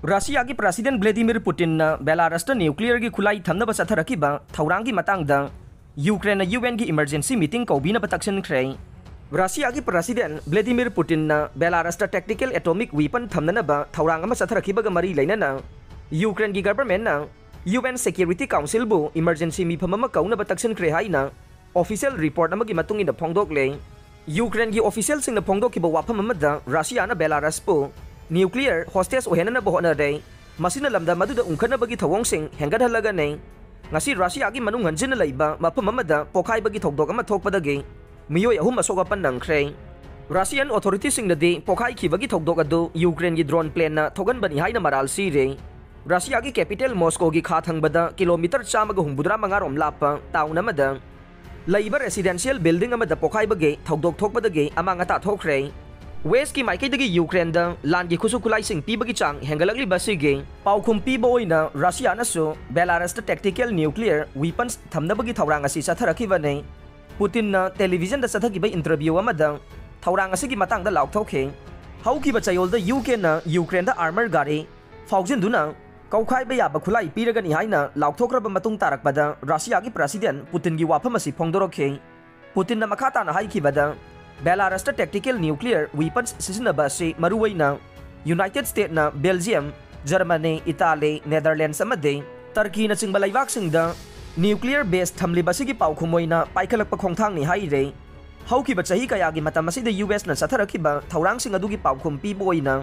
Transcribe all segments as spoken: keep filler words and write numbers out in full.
ꯔꯁꯤꯌꯥꯒꯤ president Vladimir ꯄꯨꯇꯤꯟꯅ ꯕꯦꯂꯥꯔꯁꯇ ꯅ꯭ꯌꯨꯀ꯭ꯂꯤꯌꯔꯒꯤ ꯈꯨꯠꯂꯥꯏ ꯊꯝꯅꯕ ꯆꯠꯊꯔꯛꯈꯤꯕ ꯊꯧꯔꯥꯡꯒꯤ ꯃꯇꯥꯡꯗ ꯌꯨꯀ꯭ꯔꯦꯟꯅ ꯌꯨ ꯑꯦꯟꯒꯤ ꯏꯃꯔꯖꯦꯟꯁꯤ ꯃꯤꯇꯤꯡ ꯀꯧꯕꯤꯅꯕ ꯇꯛꯁꯤꯟꯈ꯭ꯔꯦ꯫ ꯔꯁꯤꯌꯥꯒꯤ ꯄ꯭ꯔꯁꯤꯗꯦꯟ ꯚ꯭ꯂꯦꯗꯤꯃꯤꯔ ꯄꯨꯇꯤꯟꯅ ꯕꯦꯂꯥꯔꯁꯇ ꯇꯦꯛꯇꯤꯀꯦꯜ ꯑꯦꯇꯣꯃꯤꯛ ꯋꯤꯄꯟ ꯊꯝꯅꯅꯕ ꯊꯧꯔꯥꯡ ꯑꯃ ꯆꯠꯊꯔꯛꯈꯤꯕꯒ ꯃꯔꯤ ꯂꯩꯅꯅ ꯌꯨꯀ꯭ꯔꯦꯟꯒꯤ ꯒꯚꯔꯟꯃꯦꯟꯠꯅ ꯌꯨ ꯑꯦꯟ ꯁꯦꯀ꯭ꯌꯨꯔꯤꯇꯤ ꯀꯥꯎꯟꯁꯤꯜꯕꯨ ꯏꯃꯔꯖꯦꯟꯁꯤ ꯃꯤꯐꯝ ꯑꯃ ꯀꯧꯅꯕ ꯇꯛꯁꯤꯟꯈ꯭ꯔꯦ ꯍꯥꯏꯅ ꯑꯣꯐꯤꯁꯤꯌꯦꯜ ꯔꯤꯄꯣꯔꯠ ꯑꯃꯒꯤ ꯃꯇꯨꯡ ꯏꯟꯅ ꯐꯣꯡꯗꯣꯛꯂꯦ꯫ ꯌꯨꯀ꯭ꯔꯦꯟꯒꯤ ꯑꯣꯐꯤꯁꯤꯌꯦꯜꯁꯤꯡꯅ ꯐꯣꯡꯗꯣꯛꯈꯤꯕ ꯋꯥꯐꯝ ꯑꯃꯗ ꯔꯁꯤꯌꯥꯅ ꯕꯦꯂꯥꯔꯁꯄꯨ ꯅ꯭ꯌꯨꯀ꯭ꯂꯤꯌꯔ ꯍꯣꯁꯇꯦꯖ ꯑꯣꯏꯍꯟꯅꯅꯕ ꯍꯣꯠꯅꯔꯦ꯫ ꯃꯁꯤꯅ ꯂꯝꯗꯝ ꯑꯗꯨꯗ ꯎꯪꯈꯠꯅꯕꯒꯤ ꯊꯧꯑꯣꯡꯁꯤꯡ ꯍꯦꯟꯒꯠꯍꯜꯂꯒꯅꯤ꯫ ꯉꯁꯤ ꯔꯁꯤꯌꯥꯒꯤ ꯃꯅꯨꯡ ꯍꯟꯖꯤꯟꯅ ꯂꯩꯕ ꯃꯐꯝ ꯑꯃꯗ ꯄꯣꯈꯥꯏꯕꯒꯤ ꯊꯧꯗꯣꯛ ꯑꯃ ꯊꯣꯛꯄꯗꯒꯤ ꯃꯤꯑꯣꯏ ꯑꯍꯨꯝ ꯑꯁꯣꯛ ꯑꯄꯟ ꯅꯪꯈ꯭ꯔꯦ꯫ ꯔꯁꯤꯌꯥꯟ ꯑꯣꯊꯣꯔꯤꯇꯤꯁꯤꯡꯅꯗꯤ ꯄꯣꯈꯥꯏꯈꯤꯕꯒꯤ ꯊꯧꯗꯣꯛ ꯑꯗꯨ ꯌꯨꯀ꯭ꯔꯦꯟꯒꯤ ꯗ꯭ꯔꯣꯟ ꯄ꯭ꯂꯦꯟꯅ ꯊꯣꯛꯍꯟꯕꯅꯤ ꯍꯥꯏꯅ ꯃꯔꯥꯜ ꯁꯤꯔꯦ꯫ ꯔꯁꯤꯌꯥꯒꯤ ꯀꯦꯄꯤꯇꯦꯜ ꯃꯣꯁꯀꯣꯒꯤ ꯈꯥ ꯊꯪꯕꯗ ꯀꯤꯂꯣꯃꯤꯇꯔ ꯆꯥꯝꯃꯒ ꯍꯨꯝꯐꯨꯇꯔꯥ ꯃꯉꯥ ꯔꯣꯝ ꯂꯥꯞꯄ ꯇꯥꯎꯟ ꯑꯃꯗ ꯂꯩꯕ ꯔꯦꯁꯤꯗꯦꯟꯁꯤꯌꯦꯜ ꯕꯤꯜꯗꯤꯡ ꯑꯃꯗ ꯄꯣꯈꯥꯏꯕꯒꯤ ꯊꯧꯗꯣꯛ ꯊꯣꯛꯄꯗꯒꯤ ꯑꯃꯥꯡ ꯑꯇꯥ ꯊꯣꯛꯈ꯭ꯔꯦ꯫ ꯋꯦꯁꯀꯤ ꯃꯥꯏꯀꯩꯗꯒꯤ ꯌꯨꯀ꯭ꯔꯦꯟꯗ ꯂꯥꯟꯒꯤ ꯈꯨꯠꯁꯨ ꯈꯨꯠꯂꯥꯏꯁꯤꯡ ꯄꯤꯕꯒꯤ ꯆꯥꯡ ꯍꯦꯟꯒꯠꯂꯛꯂꯤꯕ ꯑꯁꯤꯒꯤ ꯄꯥꯎꯈꯨꯝ ꯄꯤꯕ ꯑꯣꯏꯅ ꯔꯁꯤꯌꯥꯅꯁꯨ ꯕꯦꯂꯥꯔꯁꯇ ꯇꯦꯛꯇꯤꯀꯦꯜ ꯅ꯭ꯌꯨꯀ꯭ꯂꯤꯌꯔ ꯋꯤꯄꯟꯁ ꯊꯝꯅꯕꯒꯤ ꯊꯧꯔꯥꯡ ꯑꯁꯤ ꯆꯠꯊꯔꯛꯈꯤꯕꯅꯤ꯫ ꯄꯨꯇꯤꯟꯅ ꯇꯦꯂꯤꯚꯤꯖꯟꯗ ꯆꯠꯊꯈꯤꯕ ꯏꯟꯇꯔꯚ꯭ꯌꯨ ꯑꯃꯗ ꯊꯧꯔꯥꯡ ꯑꯁꯤꯒꯤ ꯃꯇꯥꯡꯗ ꯂꯥꯎꯊꯣꯛꯈꯤ꯫ ꯍꯧꯈꯤꯕ ꯆꯌꯣꯜꯗ ꯌꯨ ꯀꯦꯅ ꯌꯨꯀ꯭ꯔꯦꯟꯗ ꯑꯥꯔꯃꯔ ꯒꯥꯔꯤ ꯐꯥꯎꯖꯤꯟꯗꯨꯅ ꯀꯧꯈꯥꯏꯕ ꯌꯥꯕ ꯈꯨꯠꯂꯥꯏ ꯄꯤꯔꯒꯅꯤ ꯍꯥꯏꯅ ꯂꯥꯎꯊꯣꯛꯈ꯭ꯔꯕ ꯃꯇꯨꯡ ꯇꯥꯔꯛꯄꯗ ꯔꯁꯤꯌꯥꯒꯤ ꯄ꯭ꯔꯁꯤꯗꯦꯟ ꯄꯨꯇꯤꯟꯒꯤ ꯋꯥꯐꯝ ꯑꯁꯤ ꯐꯣꯡꯗꯣꯔꯛꯈꯤ꯫ ꯄꯨꯇꯤꯟꯅ ꯃꯈꯥ ꯇꯥꯅ ꯍꯥꯏꯈꯤꯕꯗ, ꯕꯦꯂꯥꯔꯁꯇ ꯇꯦꯛꯇꯤꯀꯦꯜ ꯅ꯭ꯌꯨꯀ꯭ꯂꯤꯌꯔ ꯋꯤꯄꯟꯁ ꯁꯤꯖꯤꯟꯅꯕ ꯑꯁꯤ ꯃꯔꯨꯑꯣꯏꯅ ꯌꯨꯅꯥꯏꯇꯦꯗ ꯁ꯭ꯇꯦꯠꯅ ꯕꯦꯜꯖꯤꯌꯝ, ꯖꯔꯃꯅꯤ, ꯏꯇꯥꯂꯤ, ꯅꯦꯗꯔꯂꯦꯟꯗꯁ ꯑꯃꯗꯤ ꯇꯔꯀꯤꯅꯆꯤꯡꯕ ꯂꯩꯕꯥꯛꯁꯤꯡꯗ ꯅ꯭ꯌꯨꯀ꯭ꯂꯤꯌꯔ ꯕꯦꯖ ꯊꯝꯂꯤꯕ ꯑꯁꯤꯒꯤ ꯄꯥꯎꯈꯨꯝ ꯑꯣꯏꯅ ꯄꯥꯏꯈꯠꯂꯛꯄ ꯈꯣꯡꯊꯥꯡꯅꯤ ꯍꯥꯏꯔꯤ꯫ ꯍꯧꯈꯤꯕ ꯆꯍꯤ ꯀꯌꯥꯒꯤ ꯃꯇꯝ ꯑꯁꯤꯗ ꯌꯨ ꯑꯦꯁꯅ ꯆꯠꯊꯔꯛꯈꯤꯕ ꯊꯧꯔꯥꯡꯁꯤꯡ ꯑꯗꯨꯒꯤ ꯄꯥꯎꯈꯨꯝ ꯄꯤꯕ ꯑꯣꯏꯅ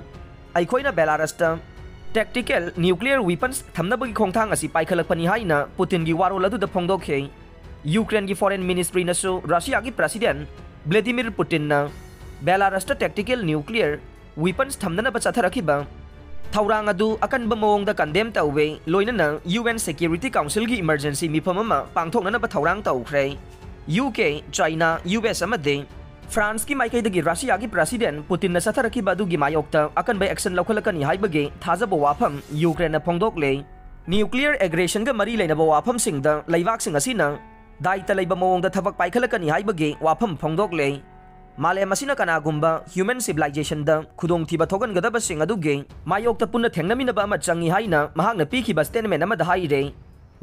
ꯑꯩꯈꯣꯏꯅ ꯕꯦꯂꯥꯔꯁꯇ ꯇꯦꯛꯇꯤꯀꯦꯜ ꯅ꯭ꯌꯨꯀ꯭ꯂꯤꯌꯔ ꯋꯤꯄꯟꯁ ꯊꯝꯅꯕꯒꯤ ꯈꯣꯡꯊꯥꯡ ꯑꯁꯤ ꯄꯥꯏꯈꯠꯂꯛꯄꯅꯤ ꯍꯥꯏꯅ ꯄꯨꯇꯤꯟꯒꯤ ꯋꯥꯔꯣꯜ ꯑꯗꯨꯗ ꯐꯣꯡꯗꯣꯛꯈꯤ꯫ ꯌꯨꯀ꯭ꯔꯦꯟꯒꯤ ꯐꯣꯔꯦꯟ ꯃꯤꯅꯤꯁꯇ꯭ꯔꯤꯅꯁꯨ ꯔꯁꯤꯌꯥꯒꯤ ꯄ꯭ꯔꯁꯤꯗꯦꯟ ꯚ꯭ꯂꯦꯗꯤꯃꯤꯔ ꯄꯨꯇꯤꯟꯅ ꯕꯦꯂꯥꯔꯁꯇ ꯇꯦꯛꯇꯤꯀꯦꯜ ꯅ꯭ꯌꯨꯀ꯭ꯂꯤꯌꯔ ꯋꯤꯄꯟꯁ ꯊꯝꯅꯅꯕ ꯆꯠꯊꯔꯛꯈꯤꯕ ꯊꯧꯔꯥꯡ ꯑꯗꯨ ꯑꯀꯟꯕ ꯃꯑꯣꯡꯗ ꯀꯟꯗꯦꯝ ꯇꯧꯋꯦ, ꯂꯣꯏꯅꯅ ꯌꯨ ꯑꯦꯟ ꯁꯦꯀ꯭ꯌꯨꯔꯤꯇꯤ ꯀꯥꯎꯟꯁꯤꯜꯒꯤ ꯏꯃꯔꯖꯦꯟꯁꯤ ꯃꯤꯐꯝ ꯑꯃ ꯄꯥꯡꯊꯣꯛꯅꯅꯕ ꯊꯧꯔꯥꯡ ꯇꯧꯈ꯭ꯔꯦ꯫ U K, China, U S ꯑꯃꯗꯤ ꯐ꯭ꯔꯥꯟꯁꯀꯤ ꯃꯥꯏꯀꯩꯗꯒꯤ ꯔꯁꯤꯌꯥꯒꯤ ꯄ꯭ꯔꯁꯤꯗꯦꯟ ꯄꯨꯇꯤꯟꯅ ꯆꯠꯊꯔꯛꯈꯤꯕ ꯑꯗꯨꯒꯤ ꯃꯥꯌꯣꯛꯇ ꯑꯀꯟꯕ ꯑꯦꯛꯁꯟ ꯂꯧꯈꯠꯂꯛꯀꯅꯤ ꯍꯥꯏꯕꯒꯤ ꯊꯥꯖꯕ ꯋꯥꯐꯝ ꯌꯨꯀ꯭ꯔꯦꯟꯅ ꯐꯣꯡꯗꯣꯛꯂꯦ꯫ ꯅ꯭ꯌꯨꯀ꯭ꯂꯤꯌꯔ ꯑꯦꯒ꯭ꯔꯦꯁꯟꯒ ꯃꯔꯤ ꯂꯩꯅꯕ ꯋꯥꯐꯝꯁꯤꯡꯗ ꯂꯩꯕꯥꯛꯁꯤꯡ ꯑꯁꯤꯅ ꯗꯥꯏꯇ ꯂꯩꯕ ꯃꯑꯣꯡꯗ ꯊꯕꯛ ꯄꯥꯏꯈꯠꯂꯛꯀꯅꯤ ꯍꯥꯏꯕꯒꯤ ꯋꯥꯐꯝ ꯐꯣꯡꯗꯣꯛꯂꯦ꯫ ꯃꯥꯂꯦꯝ ꯑꯁꯤꯅ ꯀꯅꯥꯒꯨꯝꯕ human civilizationꯗ ꯈꯨꯗꯣꯡꯊꯤꯕ ꯊꯣꯛꯍꯟꯒꯗꯕꯁꯤꯡ ꯑꯗꯨꯒꯤ ꯃꯥꯌꯣꯛꯇ ꯄꯨꯟꯅ ꯊꯦꯡꯅꯃꯤꯟꯅꯕ ꯑꯃ ꯆꯪꯏ ꯍꯥꯏꯅ ꯃꯍꯥꯛꯅ ꯄꯤꯈꯤꯕ statement ꯑꯃꯗ ꯍꯥꯏꯔꯦ꯫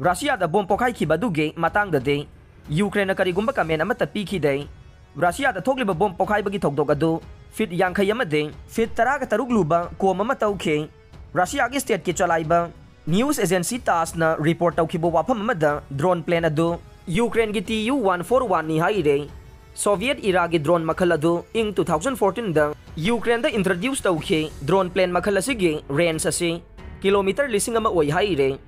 ꯔꯁꯤꯌꯥꯗ ꯕꯣꯝ ꯄꯣꯈꯥꯏꯈꯤꯕ ꯑꯗꯨꯒꯤ ꯃꯇꯥꯡꯗꯗꯤ ꯌꯨꯀ꯭ꯔꯦꯟꯅ ꯀꯔꯤꯒꯨꯝꯕ comment ꯑꯃꯠꯇ ꯄꯤꯈꯤꯗꯦ꯫ ꯔꯁꯤꯌꯥꯗ ꯊꯣꯛꯂꯤꯕ ꯕꯣꯝ ꯄꯣꯈꯥꯏꯕꯒꯤ ꯊꯧꯗꯣꯛ ꯑꯗꯨ feet ꯌꯥꯡꯈꯩ ꯑꯃꯗꯤ feet ꯇꯔꯥꯒ ꯇꯔꯨꯛ ꯂꯨꯕ ꯀꯣꯝ ꯑꯃ ꯇꯧꯈꯤ꯫ ꯔꯁꯤꯌꯥꯒꯤ stateꯀꯤ ꯆꯂꯥꯏꯕ news agency TASSꯅ report ꯇꯧꯈꯤꯕ ꯋꯥꯐꯝ ꯑꯃꯗ drone plane ꯑꯗꯨ ꯌꯨꯀ꯭ꯔꯦꯟꯒꯤ Tu one four oneꯅꯤ ꯍꯥꯏꯔꯦ꯫ Soviet eraꯒꯤ drone ꯃꯈꯜ ꯑꯗꯨ ꯏꯪ two thousand fourteenꯗ ꯌꯨꯀ꯭ꯔꯦꯟꯗ introduce ꯇꯧꯈꯤ꯫ Drone plane ꯃꯈꯜ ꯑꯁꯤꯒꯤ range ꯑꯁꯤ kilometre ꯂꯤꯁꯤꯡ ꯑꯃ ꯑꯣꯏ ꯍꯥꯏꯔꯦ꯫